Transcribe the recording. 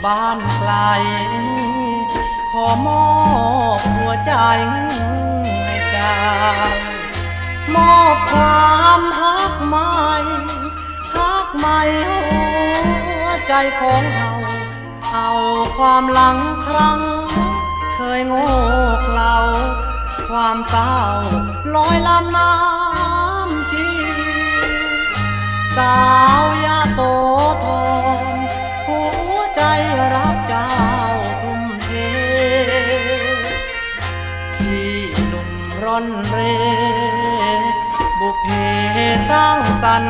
ບ້ານໄກ ຂໍມອບຫົວໃຈໃຫ້ເຈົ້າ ມອບຄວາມຮັກໃໝ່ ຮັກໃໝ່ຫົວໃຈຂອງເຮົາ ເອົາຄວາມຫຼັງຄັ້ງເຄີຍໂງ່ເຂລາ ຄວາມເສົ້າລອຍລຳນ້ຳຊີ ສາວຍະໂສທອນ ຫົວໃຈຮັກເຈົ້າທຸ່ມເທ ທີ່ໜຸ່ມຮ່ອນເຣ ບຸບເພສ້າງສັນ